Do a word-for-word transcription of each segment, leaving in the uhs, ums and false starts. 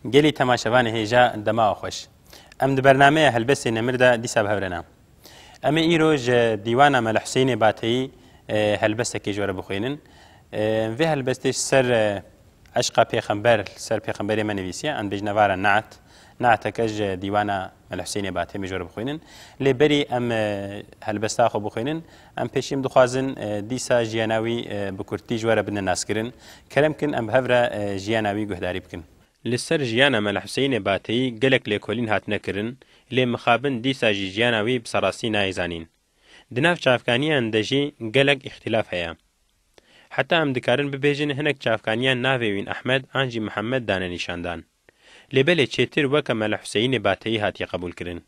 Gelî temaşevanê hêja, dema we xweş. Em di bernameya Helbestê Nemir de dîsa bi hev re ne. Em ê îro ji dîwana Mele Huseyînê Bateyî, e, helbestekê ji we re bixwînin. E, vê helbestê ji ser, e, eşqa pêxember, li ser pêxemberê me nivîsiye, em bêjine vara neet. Neeteke ji dîwana Mele Huseyînê Bateyî em ê ji we re bixwînin. Lê berî em, e, helbesta xwe bixwînin, em pêşî em dixwazin, e, dîsa jiyana wî, e, bi kurtî ji we re bidin naskirin. Kerem kin em bi hev re, e, jiyana wî guhdarî bikin. Li ser jiyana Mele Huseyînê Bateyî gelek lêkolîn hatine kirin, lê mixabin dîsa jî jiyana wî bi serastî nayê zanîn. Di nav çavkaniyan de jî gelek îxtîlaf heye. Heta em dikarin bibêjin hinek çavkaniyan navê wîn Ehmed an jî Mihemed dane nîşandan. Lê belê çêtir weke Mele Huseyînê Bateyî hatiye qebûlkirin.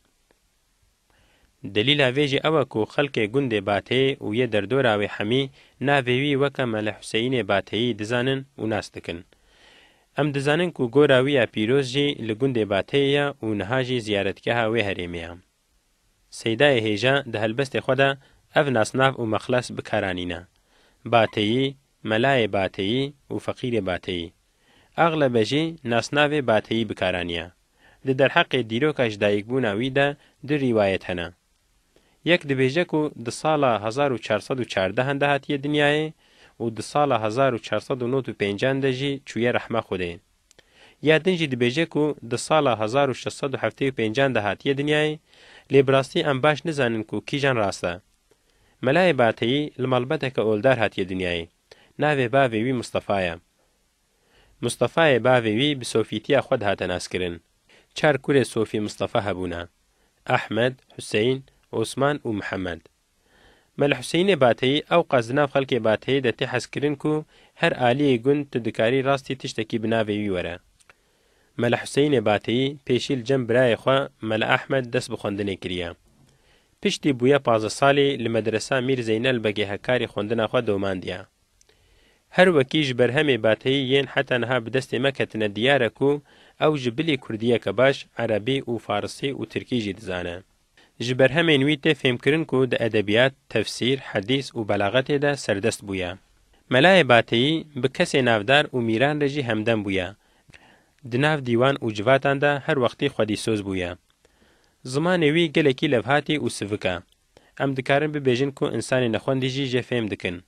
Delîla vê jî ew e ku xelkê gundê Bateyê û yê derdora wê hemî navê wî weke Mele Huseyînê Bateyî dizanin û nas dikin. Em dizanin ku gora wî ya pîroz jî li gundê Bateyê ye û niha jî ziyaretgeha wê herêmê ye. Seydayê hêja di helbestê xwe de ev nasnav û mexles bi kar anîne: Bateyî, Melayê Bateyî û Feqîrê Bateyî. Axlebe jî nasnavê Bateyî bi kar aniye. Di derheqê dîroka ji dayikbûna wî de du rîwayet hene. Yek dibêje ku di sala hezar û çar sed û çardeh de hatiye dinyayê û di sala hezar û çar sed û nod û pênc de jî çûye rehma Xwedê. Ya din jî dibêje ku di sala hezar û şeş sed û heftê û pênc de hatiye dinyayê, lê bi rastî em baş nizanin ku kîjan rast e. Melayê Bateyî li malbeteke oldar hatiye dinyayê. Navê bavê wî Mistefa ye. Mistefayê bavê wî bi sofîtiya xwe dihate naskirin. Çar kurê Sofî Mistefa hebûne: Ehmed, Huseyn, Osman û Mihemed. Mele Huseyînê Bateyî ewqas di nav xelkê Bateyê de tê hezkirin ku her aliyê gund tu dikarî rastî tiştekî bi navê wî were. Mele Huseyînê Bateyî pêşî li cem birayê xwe Mele Ehmed dest bi xwendinê kiriye. Piştî bûye pazdeh salî li medresa Mîr Zeynel Begê Hekarî xwendina xwe domandiye. Her wekî ji berhemê Bateyî yên heta niha bi destê me ketine diyar e ku ew ji bilî kurdiyeke baş, erebî û farisî û tirkî jî dizane. Ji berhemên wî tê fêmkirin ku di edebiyat, tefsîr, hedîs û belaxetê de serdest bûye. Melayê Bateyî bi kesê navdar û mîran re jî hemdem bûye. Di nav dîwan û civatan de her wextî xwedîsoz bûye. Zimanê wî gelekî levhatî û sivik e. Em dikarin bibêjin ku însanê nexwendî jî jê fêm dikin.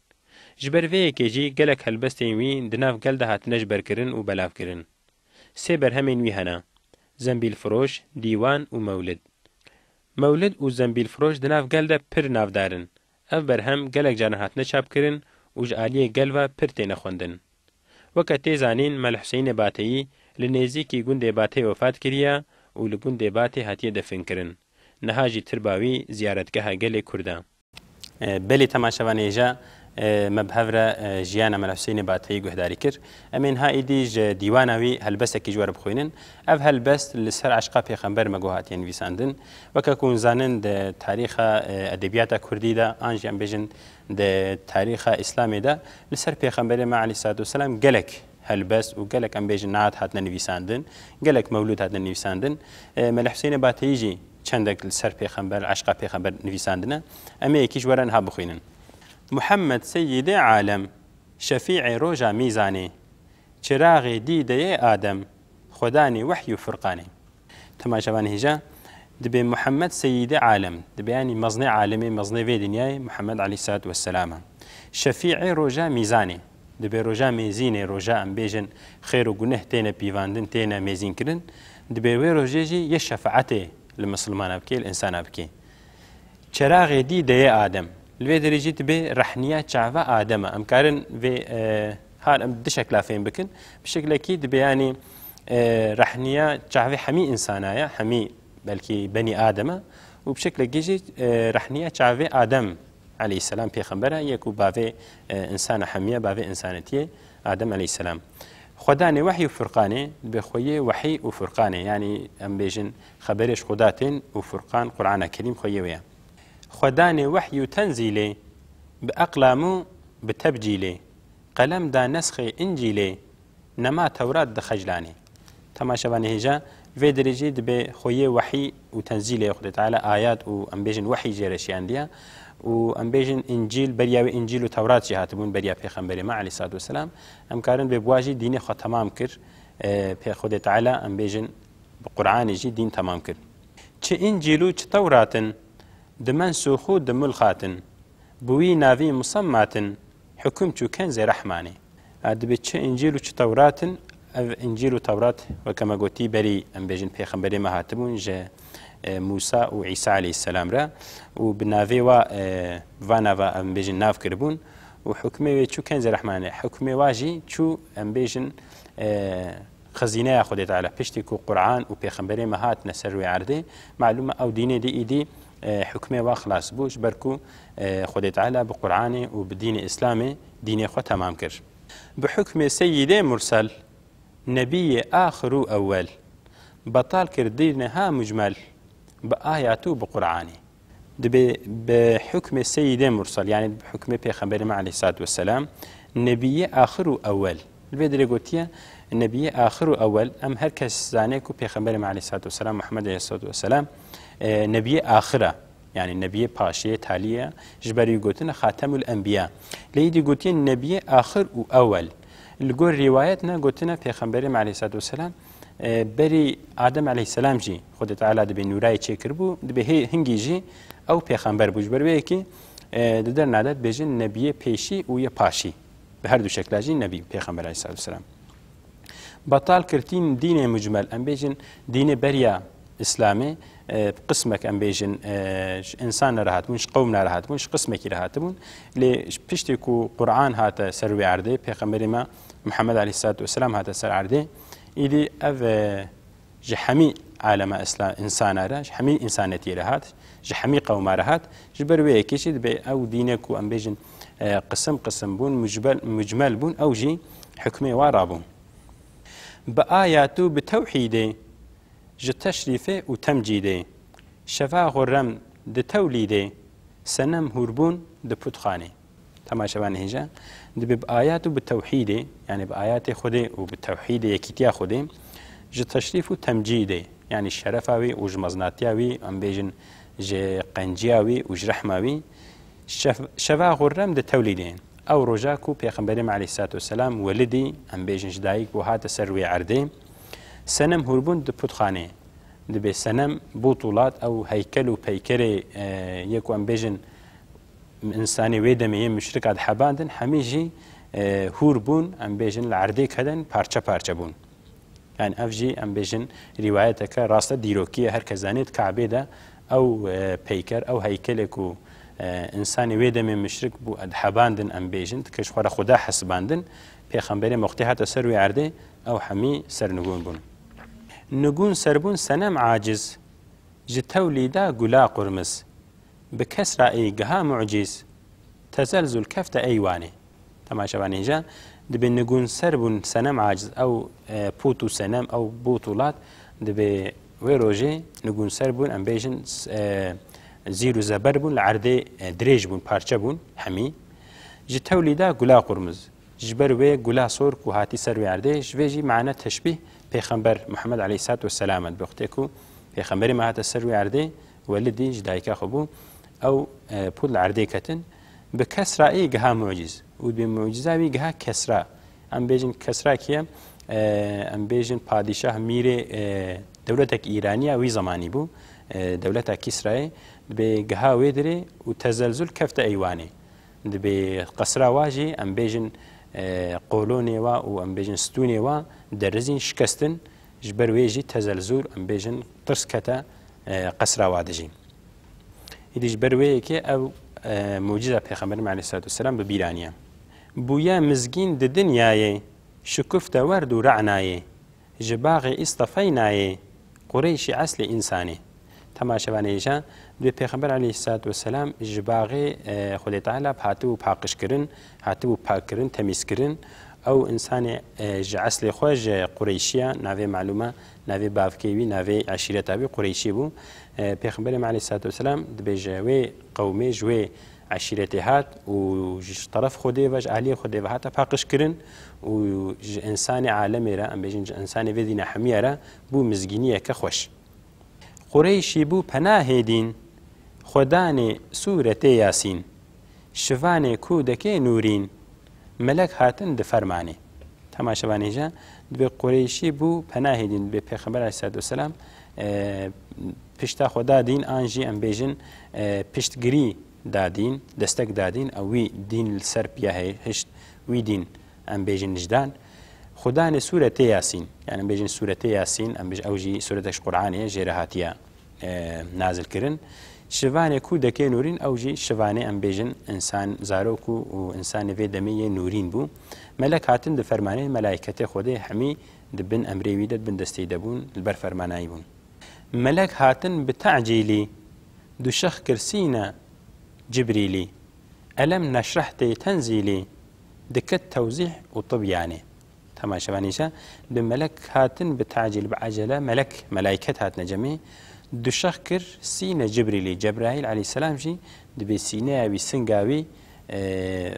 Ji ber vê yekê jî gelek helbestên wî di nav gel de hatine ji ber kirin û belavkirin. Sê berhemên wî hene: Zembîlfiroş, Dîwan û Mewlid. Mewlid û Zembîlfiroş di nav gel de pir navdar in. Ev berhem gelek caran hatine çapkirin û ji aliyê gel ve pir têne xwendin. Weke tê zanîn, Mele Huseyînê Bateyî li nêzîkî gundê Bateyê wefat kiriye û li gundê Batê hatiye definkirin. Niha jî tirba wî ziyaretgeha gelê Kurd e. E, belê temaşevanê hêja, e, me bi hev re, e, jiyana Mele Huseyînê Bateyî guhdarî kir. Em ê niha êdî ji dîwana wî helbestekî ji we re bixwînin. Ev helbest li ser eşqa pêxember me got hatiye nivîsandin. Weke ku hûn zanin, di tarîxa, e, edebiyata kurdî de, an jî em bêjin di tarîxa Îslamê de, li ser pêxemberê me aleyhissalatu vesselam gelek helbest û gelek, em bêjin, neat hatine nivîsandin, gelek mewlûd hatine nivîsandin. E, Mele Huseyînê Bateyî jî çendek li ser pêxember, eşqa pêxember nivîsandine. Em ê yekî ji we re niha bixwînin. Muhammed seyyidê alem, şefîê roja mîzanê, çiraxê dîdeyê Adem, xwedanê wehy û Furqanê. Temaşevanê hêja, dibê Muhammed seyyidê alem, dibê yanî mezinê alemê, mezinê vê dinyayê Muhammed aleyhissalatu vesselam e. Şefîê roja mîzanê, dibê roja mêzînê, roja em bêjin xêr û guneh têne pîvandin, têne mêzînkirin, dibê wê rojê jî yê şefaetê li misilmana bikê, li însana bikê. Çeraxê dîdeyê Adem. Li vê derê jî dibê rehniya çava Adem e. Em karin vê, e, hal em di şekla fêm bikin. Bi şeklekî dibê, yanî, e, rehniya çavê hemî însana ye, hemî belkî benî Adem e. Û bi şeklekî jî, e, rehniya çavê Adem aleyhisselam pêxember e, yê ku bavê, e, însana hemî ye, bavê însanetiyê Adem aleyhisselam. Xwedanê wehy û Furqanê, dibê xweyê wehî û Furqanê, yanî em bêjin xeberê ji Xuda tên û Furqan, Qur'ana Kerîm xweyê wê ye. Xwedanê wehy û tenzîlê, bi eqlam û bi tebcîlê, qelem da nesxê Încîlê, nema Tewrat di xeclanê. Temaşevanê hêja, vê derê jî dibê xweyê wehî û tenzîlê Xwedê Teala, ayat û em bêjin wehî jê re şiyandiye û em bêjin Încîl, beriya wê Încîl û Tewrat jî hatibûn beriya Pêxemberê me aleyhissalatu vesselam. Em karin vê bi wa jî dînê xwe temam kir. E, pê Xwedê Teala, em bêjin, bi Qur'anê jî dîn temam kir. Çi Încîl û çi Tewrat in, di mensûx û di mulxat in, bi wî navî musemmat in, hukum çû kenzê Rehmanê. A, dibê çi Încîl û çi Tewrat in, ev Încîl û Tewrat, weke me gotî, berî, em bêjin, pêxemberê me hatibûn, ji, e, Mûsa û Îsa aleyhisselam re û bi navê wa, e, va nava, em bêjin, nav kiribûn û hukmê wê çû kenzê Rehmanê. Hukmê wa jî çû, em bêjin, e, xezîneya Xwedê Teala. Piştî ku Qur'an û pêxemberê me hatine ser wê erdê, malûm e ew dînê dî îdî, e, hukmê wa xilas bû, ji ber ku, e, Xwedê Teala bi Qur'anê û bi dînê Îslamê dînê xwe temam kir. Bi hukmê seyîdê mursel, nebiyê axir û ewel, betal kir dînê ha mucmel, bi ayat û bi Qur'anê. Dibê bi hukmê seyîdê mursel, yanî bi hukmê pêxemberê me aleyhissalatu vesselam, nebiyê axir û ewel. Li vê dirê gotiye nebiyê axir û ewel. Em her kes zane ku pêxemberê me aleyhissalatu vesselam, Muhammed aleyhissalatu vesselam, e, nebiyê axir e. Yanî nebiyê paşê, talî ye. Ji ber wî gotine Xatemul Enbiya. Lê îdî gotiye nebiyê axir û ewel. Li gor rîwayet ne gotine pêxemberê me aleyhissalatu vesselam, e, berî Adem aleyhisselam jî Xwedê Teala dibê nûrayê çêkiribû, dibê hê-, hingî jî ew pêxember bû. Ji ber wê yekê, e, di derna de dibêjin nebiyê pêşî û yê paşî. Bi her du şekla jî nebî pêxember aleyhissalatu vesselam. Betal kirtîn dînê mucmel, em bêjin dînê beriya Îslamê, e, qismek, em bêjin, e, ji însan re hatibûn, ji qewm re hatibûn, ji qismekî re hatibûn. Lê ji piştî ku Qur'an hate ser wê erdê, pêxemberê me Muhammed aleyhissalatu vesselam hate ser erdê, îdî ev, e, ji hemî alema Îsla-, însana re, ji hemî însanetiyê re hat, ji hemî qewma re hat. Ji ber wê yekê jî dibê ew dînê ku em bêjin, e, qisim qisim bûn, mucbel-, mucmel bûn, ew jî hukmê wa rabûn. Bi ayat û bi tewhîdê, ji teşrîfê û temcîdê, şeva xurrem di tewlîdê, senem hûrbûn di putxanê. Temaşevanê hêja, dibê bi ayat û bi tewhîdê, yanî bi ayatê Xwedê û bi tewhîdê, yekîtiya Xwedê, ji teşrîf û temcîdê, yanî şerefa wî û ji meznatiya wî, em bêjin ji qenciya wî û ji rehma wî, şev-, şeva xurrem di tewlîdê. Ew roja ku Pêxemberê me aleyhissalatu vesselam welidî, em bêjin ji dayik bû, hate ser wê erdê, senem hûrbûn di putxanê. Dibê senem, bûtulat, ew heykel û peykerê, e, yê ku em bêjin, însanê wê demê yên muşrika dihebandin, hemî jî, e, hûr bûn, em bêjin li erdê kedin, parçe parçe bûn. Yani ev jî, em bêjin, rîwayeteke rast e, dîrokî ye, her kes zanê di Kabê de ew, e, peyker, ew heykelê ku, e, însanê wê demê muşrik bû, dihebandin, em bêjin, dike ji xwe re xuda hesibandin, Pêxemberê me wextê hate ser wê erdê, ew hemî ser nigûn bûn. Nigûn ser bûn senem aciz, ji tewlîda gula qurmiz. Bi kesra ey giha mucîz, tezelzul kefte eywanê. Temaşevanê hêja, dibê nigûnser bûn senem aciz, ew, e, pût û senem, ew bûtulat, dibê wê rojê nigûnser bûn, em bêjin, e, zîr û zeber bûn, li erdê, e, dirêj bûn, parçe bûn, hemî. Ji tewlîda gula qurmiz. Ji ber wê gula sor ku hatî ser wê erdê, ji vê jî mane teşbîh Pêxember Muhammed aleyhissalatu vesselam e. Bi wextê ku Pêxemberê me hate ser wê erdê, welidî ji dayika xwe bû, ew, e, pût li erdê ketin. Bi kesra ê giha mucîz. Û bi mucîza wî giha kesra. Em bêjin kesra kî ye? E, em bêjin padîşah mîrê, e, dewletek Îraniya wî zemanî bû. E, dewleta Kîsrayê. Dibê giha wê dirê û tezelzul kefte eywanê. Dibê qesra wa jî, em bêjin, e, kolonê wa û em bêjin stûnê wa derizîn, şikestin, ji ber wê jî tezelzûl, em bêjin, tirs kete, e, qesra wa de jî. Îdî ji ber wê yekê ew, e, mucîza Pêxemberê me aleyhissalatu vesselam bi bîr aniye. Bûye mizgîn di dinyayê, şikufte werd û re'nayê. Ji baxê Îstefeynayê, Qureyşî eslê însanê. Temaşevanê hêja, dibê Pêxember aleyhissalatu vesselam ji baxê, e, Xwedê Teala hatibû paqijkirin, hatibû pakkirin, temîzkirin. Ew însanê, e, ji eslê xwe, ji Qureyşiya, navê malûm e, navê bavkê wî, navê eşîreta wî Qureyşî bû. E, Pêxemberê me aleyhissalatu vesselam dibê ji wê qewmê, ji wê eşîretê hat û ji teref Xwedê ve, ji aliyê Xwedê ve hate paqijkirin û ji însanê alemê re, em bêjin ji însanê vê dîna hemiya re bû mizgîniyeke xweş. Qureyşî bû penahê dîn, xwedanê sûretê Yasîn, şivanê kûdekê nûrîn, melek hatin di fermanê. Temaşevanê hêja, Dibê Qureyşî bû, penahê dîn, dibê Pêxember aleyhissalatu vesselam, e, pişta xwe da dîn, an jî em bêjin, e, piştgirî da dîn, destek da dîn, ew wî dîn li ser piya heye, hişt wî dîn em bêjin nijdan. Xwe danê sûretê Yasîn, yani em bêjin sûretê Yasîn, em bêjin ew jî sûretek ji Qur'anê ye, jê re hatiye, e, nazil kirin. Şivanê kûdekê nûrîn, ew jî şivanê em bêjin însan, zarok û, û însanê vê demê yê nûrîn bû. Melek hatin di fermanê melaîketê Xwedê hemî di bin emrê wî de, di bin destê wî de bûn, li ber fermana wî bûn. Melek hatin bi tecîlî, dûşex kir sîne Cibrîlî. Elem neşreh tê tenzîlî, dikit tewzîh û tibyanê. Temaşevanî îşe, bi melek hatin bi tacîl, bi ecele, melek, melaîket hatine cemê, dûşex kir sîne Cibrîlî. Cebraîl aleyhisselam jî dibê sîneya wî, singa wî, e,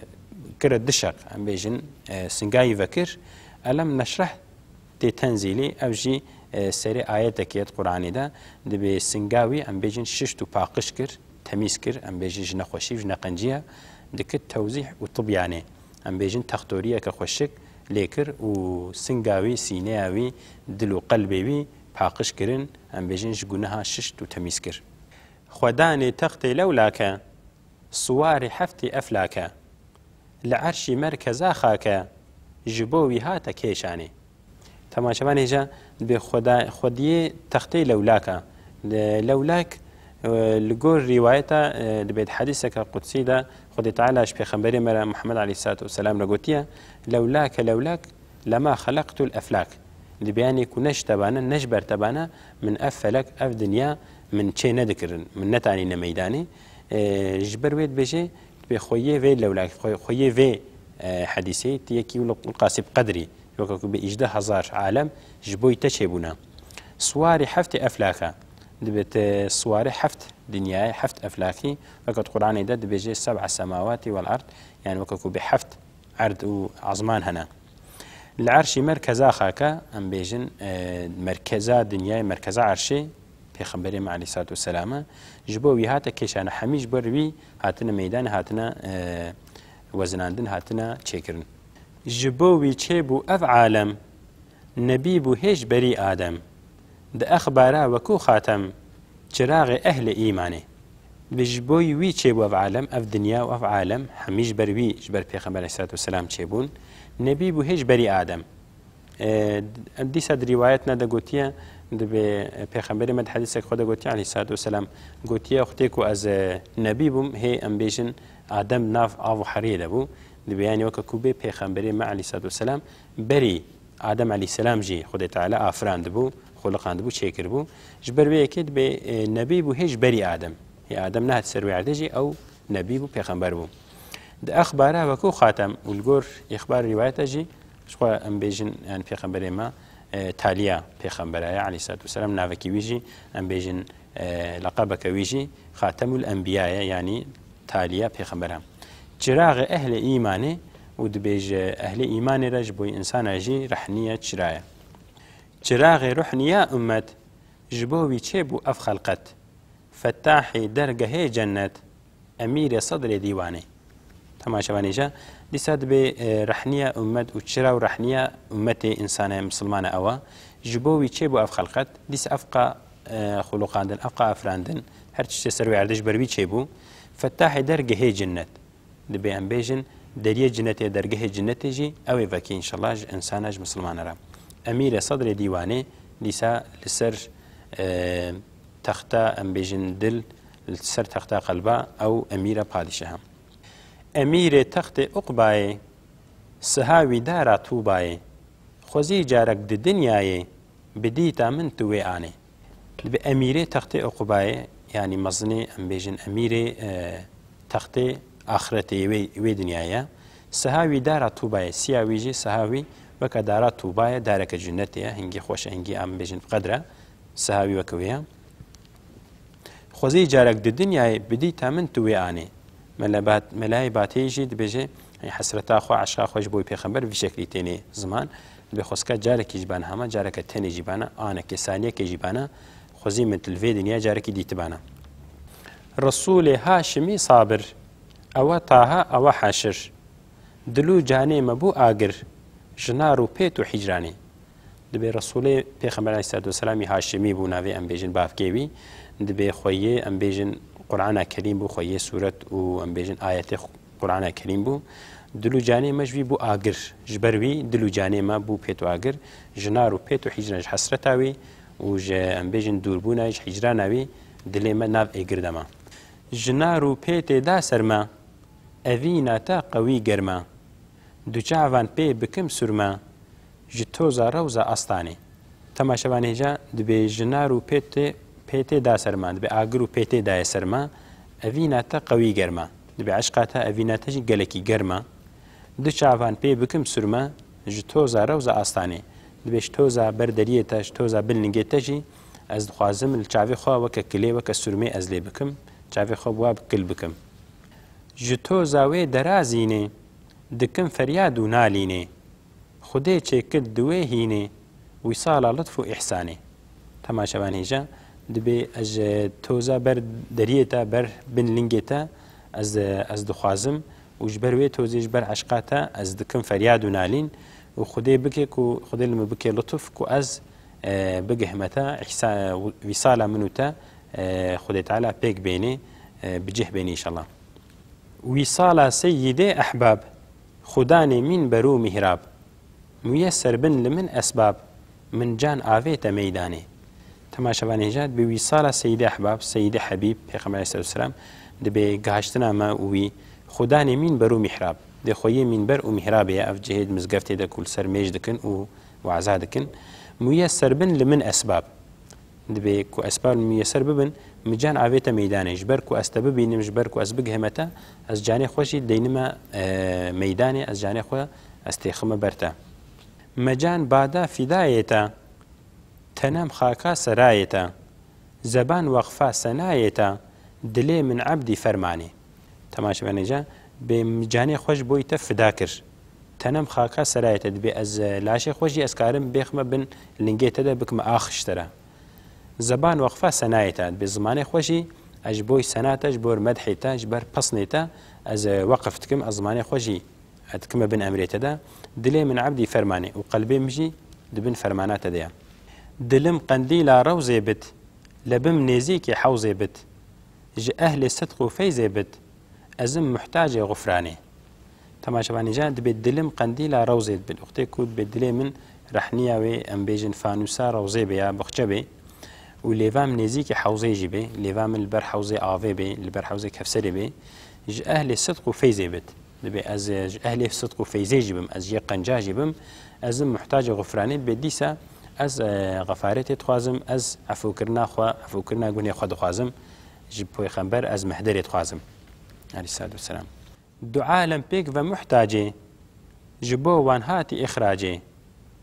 kire dûşex, em bêjin, e, singa wî vekir. Elem neşreh tê tenzîlî, ev jî, e, serê ayetekê ye di Qur'anê de, dibê singa wî, em bêjin, şişt û paqij kir, temîz kir, em bêjin, ji nexweşî, ji neqenciya, dikit tewzîh û tibyanê. Em bêjin, textoriyeke xweşik lê kir û singa wî, sîneya wî, dil û qelbê wî paqij kirin, em bêjin, ji guneha şişt û temîz kir. Xwedanê textê lewlake, siwarê heftê eflake, li erşî merkeza xake, ji bo wî hate kêşanê. Temaşevanê hêja dibê xweda-, xwediyê textê lewlaka. Li-, lewlak, e, li gor rîwayeta, e, dibê di hedîseke qudsî de Xwedê Teala ji Pêxemberê me re Muhammed aleyhissalatu vesselam re gotiye, "Lewlake lewlak lema xeleqtul eflak." Dibê yanî ku ne ji te bane, ne ji ber te bane, min ev felek, ev dinya min çê nedikirin, min netanîne meydanê. E, ji ber wê dibêje, dibê xweyê vê lewlak, xwe-, xweyê vê, e, hedîsê, ti yekî û qasî bi qedrî, weke ku bi îjdeh hezar alem ji bo te çêbûne. Siwarî heftê eflaka, dibê te siwarê heft dinyayê, heft eflakî, weke di Qur'anê de dibêje seb'a semawatî wel erd, yani weke ku bi heft erd û azman hene. Li erşî merkeza xaka, em bêjin, e, merkeza dinyayê, merkeza erşê, Pêxemberê me aleyhissalatu vesselam e. Ji bo wî hate kêşane, hemî ji ber wî hatine meydanê, hatine, e, wezinandin, hatine çêkirin. Ji bo wî çêbû ev alem, nebî bû hêj berî Adem. Di exbara wekû xatem, çiraxê ehlê îmanê. Bi ji bo wî çêbû ev alem, ev dinya û ev alem, hemî ji ber wî, ji ber Pêxember aleyhissalatu vesselam çêbûn. Nebî bû hê ji berî Adem. E, em dîsa di rîwayetna de gotiye, dibê Pêxemberê me di hedîsek xwe de gotiye aleyhissalatu vesselam, gotiye, wextê ku ez, e, nebî bûm, hê em bêjin Adem nav av û heriyê de bû. Dibê yanî weke ku bê Pêxemberê me aleyhissalatu vesselam berî Adem aleyhisselam jî Xwedê Teala afirandibû, xuliqandibû, çêkiribû. Ji ber wê yekê dibê, e, nebî bû hê ji berî Adem. Hê Adem nehat ser wê erdê jî ew nebî bû, pêxember bû. Di exbara wekû xatem û li gor îxbar rîwayeta jî, ji xwe em bêjin, yani pêxemberê me, e, taliya pêxembera ye, aleyhissalatu vesselam, navekî wî jî em bêjin, e, leqebeke wî jî Xatemul Enbiya ye, yani taliya pêxemberan. Çiraxê ehlê îmanê û dibêje ehlê îmanê re ji bo însana jî rehniye çira ye. Çiraxê ruhniya ummet, ji bo wî çêbû ev xelqet. Fettahê dergehê cennet, emîrê sedrê dîwanê. Temaşevanê je, dîsa dibê, e, rehniya ummet û çira û rehniya ummetê însana misilmana ew e. Ji bo wî çêbû ev xelqet, dîsa ev qa, e, xuluqandin, ev qa afirandin, her tiştê ser wê erdê ji ber wî çêbû. Fettahê dergehê cennet. Dibê em bêjin, deriyê cinetê, dergehê cinetê jî ew ê vekî, înşallah, ji însana, ji misilmana re. Emîrê sedrê dîwanê, dîsa li ser, e, texta, em bêjin, dil, li ser texta qelba ew emîra padîşaha. Emîrê textê Uqbayê, siha wî dara Tûbayê, xwezî carek di dinyayê, bi dîta min tu wê anê. Dibê emîrê textê Uqbayê, yanî mezinê, em bêjin emîrê, e, textê axretê wê, wê dinyayê. Siha wî dara Tûbayê, siya wî jî, siha wî weke dara Tûbayê, dareke cennetê ye, hingî xweş e, hingî em bêjin bi qedr e, siha wî weke wê ye. Xwezî carek di dinyayê bi dîta min tu wê anê. Mele Bat-, Melayê Bateyî jî dibêje, hesreta xwe, eşqa xwe ji bo pêxember vî şeklî tênê ziman. Dibê xwezka carekî jî bana hema, careke tenê jî bana, anekê, saniyekê jî bana, xwezî min tu li vê dinya carekî dîtibana. Resûlê Haşimî sabir, ewe Taha, ewe Haşir. Dil û canê me bû agir, ji nar û pêt û hîcranê. Dibê Resûlê Pêxember aleyhissalatu vesselamî Haşimî bû, navê em bêjin bavkê wî. Dibê xweyê em bêjin Qur'ana Kerîm bû, xweyê sûret û em bêjin ayetê Qur'ana Kerîm bû. Dil û canê me ji wî bû agir. Ji ber wî dil û canê me bû pêt û agir. Ji nar û pêt û hîcran, ji hesreta wî û ji em bêjin dûrbûna wî, ji hîcrana wî dilê me nav êgir de ma. Ji nar û pêtê da ser me, evîna te qewî germa. Du çavan pê bikim sûrme, ji toza rewza astanê. Temaşevanê hêja dibê ji nar û pêtê, pêtê da ser me, dibê agir û pêtê daye ser me, evîna te qewî germa. Dibê eşqa te, evîna te jî gelekî germa. Du çavan pê bikim sûrme, ji toza rewza astanê. Dibê ji toza ber deriyê te, ji toza bin lingê te jî ez dixwazim li çavê xwe weke kilê, weke sûrmê ez lê bikim, çavê xwe bi wa bi kil bikim. Ji toza wê derazînê, dikim feryad û nalînê. Xwedê çêkir di wê hînê, wîsala lutf û îhsanê. Temaşevan hêja, dibê ez ji toza ber deriyê te, ber bin lingê te, ez, ez dixwazim û ji ber wê tozê, ji ber eşqa te ez dikim feryad û nalîn û Xwedê bike ku, Xwedê li min bike lutf ku ez, e, bigihme te, îhsa-, wîsala min û te, e, Xwedê Teala pêk bênê, e, bi cih bênê înşallah. Wîsala seyîdê ehbab, xudanê mînber û mîhrab. Muyesser bin li min esbab, min can avête meydanê. Temaşevanê hêja, bi wîsala seyîdê ehbab, seyîdê hebîb, Pêxember aleyhisselatu vesselam, dibê gihaştina me û wî, xudanê mînber û mîhrab. Dê xweyê mînber û mîhrabê ye, ev cihê di mizgeftê de ku li ser mêj dikin û waza dikin. Muyesser bin li min esbab. Dibê ku esbab li min miyeser bibin, min can avête meydanê. Ji ber ku ez te bibînim, ji ber ku ez bigihime te, ez canê xwe jî deynime, e, meydanê, ez canê xwe ez têxime ber te. Me can bada fidayê te, tenem xaka serayê te, zeban weqfa senayê te, dilê min ebdî fermanê. Temaşevanê ca, bê canê xwe ji bo te fida kir. Tenem xaka serayê te, dibê ez, e, laşê xwe jî ez karim bêxime bin lingê te de, bikime ax ji te re. Zeban weqfa senayê te, dibê zimanê xwe jî ez ji bo sena te, ji bo medhê te, ji ber pesnê te ez, e, weqf dikim, ez zimanê xwe jî ez dikime bin emrê te de. Dilê min ebdî fermanê û qelbê min jî di bin fermana te de ye. Dilim qendîla rewzê bit, lebim nêzîkê hewzê bit. Ji ehlê sidq û feyzê bit, ez im muhtacê xufranê. Temaşevanê ca, dibê dilim qendîla rewzê bit. Wextê ku dibê dilê min rehniya wê, em bêjin fanûsa rewzê bê ya bixçe bê û lêva min nêzîkî hewzê jî bê, lêva min li ber hewzê avê bê, li ber hewzê Kevserê bê, ji ehlê sidq û feyzê bit. Dibê ez, e, ji ehlê sidq û feyzê jî bim, ez jê qenca jî bim, ez im muhtacê xufranê, dibê dîsa ez, e, xefaretê dixwazim, ez efûkirina xwe, efûkirina gunê xwe dixwazim, ji pêxember ez mehderê dixwazim. Aleyhissalatu vesselam. Du alem pêk ve muhtacê, ji bo wan hatî îxracê.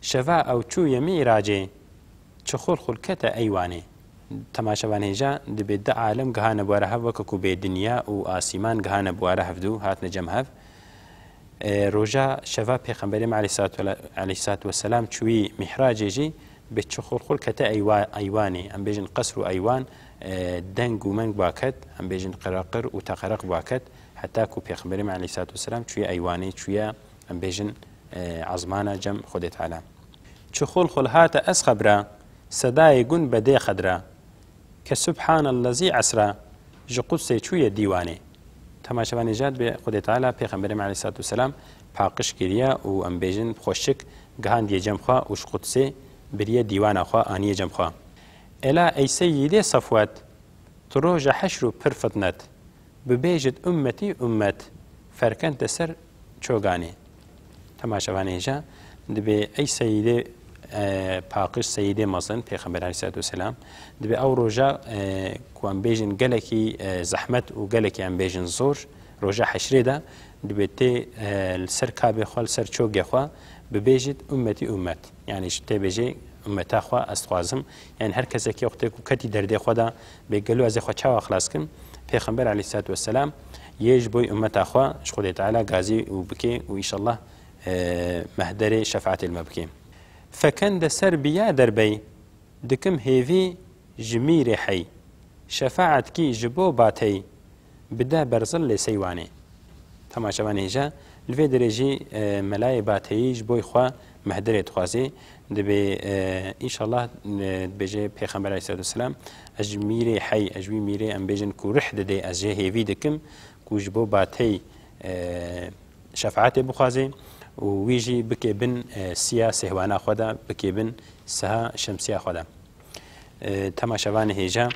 Şeva ew çûye mîracê, çi xul xul kete eywanê. Temaşevan hêja, dibê di alem gihane bi were hev, weke ku bê dinya û asîman gihane bi were hev dû, hatine cem hev. E, roja şeva Pêxemberê me aleyhissalatu ve-, aleyhissalatu vesselam çûyî mîhracê jî, bi çi xul xul kete eywa-, eywanê. Em bêjin qesr û eywan, e, deng û meng ba ket, em bêjin qiraqir û teqereq ba ket, heta ku Pêxemberê me aleyhissalatu vesselam çûye eywanê, çûye, em bêjin, e, ezmana cem Xwedê Teala. Çi xul xul hate ez xebra, sedayê gun bedê xedra. Ke Subhanellezî esra, ji Qudsê çûye dîwanê. Temaşevanê jad bê Xwedê Teala Pêxemberê me aleyhissalatu vesselam paqij kiriye û em bêjin xweşik gihandiye cem xwe û ji Qudsê biriye dîwana xwe, aniye cem xwe. Ela ey Seyîdê Safwet, tu roja heşr û pir fitnet, bibêjit ummetî ummet, ferkente ser çoganê. Temaşevanê hêja, dibê ey Seyîdê, e, paqij, Seyîdê mezin, Pêxember aleyhissalatu vesselam, dibê ew roja, e, ku em bêjin gelekî, e, zehmet û gelekî em bêjin zor, roja heşrê de, dibê tê, e, li ser kabê xwe, li ser çogê xwe, bibêjit ummetî ummet. Yanî ji tê bêjê ummeta xwe ez dixwazim. Yanî her kesekî wextê ku ketî derdê xwe de bê gelo ez ê xwe çawa xilas kim? Pêxember aleyhissalatu vesselam yê ji bo ummeta xwe ji Xwedê Teala gazî û bikê û înşallah, e, mehderê şefaetê li me bikê. Fekende ser biya derbey, dikim hêvî ji mîrê hey. Şefaet kî ji bo batey, bide berzil lê seywanê. Temaşevanê hêja, Li vê derê jî e, melayê Bateyî ji bo xwe mehdirê dixwaze. Dibê e, înşallah e, dibêje Pêxember aleyhisselatu vesselam, ez ji mîrê hey, ez ji wî mîrê em bêjin ku rih didê, ez jê hêvî dikim ku ji bo Bateyî e, şefaetê bixwaze û wî jî bike bin e, siya sêhwana xwe de, bike bin siha şemsiya xwe de. E, temaşevanê hêja,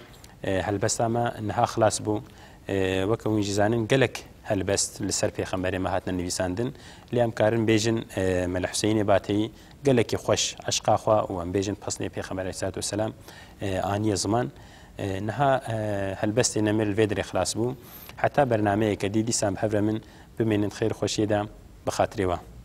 e, helbesta me niha xilas bû. E, weke hûn jî zanin, gelek helbest li ser pêxemberê me hatine nivîsandin. Lê em karin bêjin, e, Mele Huseyînê Bateyî gelekî xweş eşqa xwe û em bêjin pesnê pêxember aleyhisselatu vesselam, e, aniye ziman. E, niha e, helbestê nemir li vê dirê xilas bû. Heta bernameyeke dî dîsan bi hev re min bimênin xêr xweşiyê de bi xatirê we.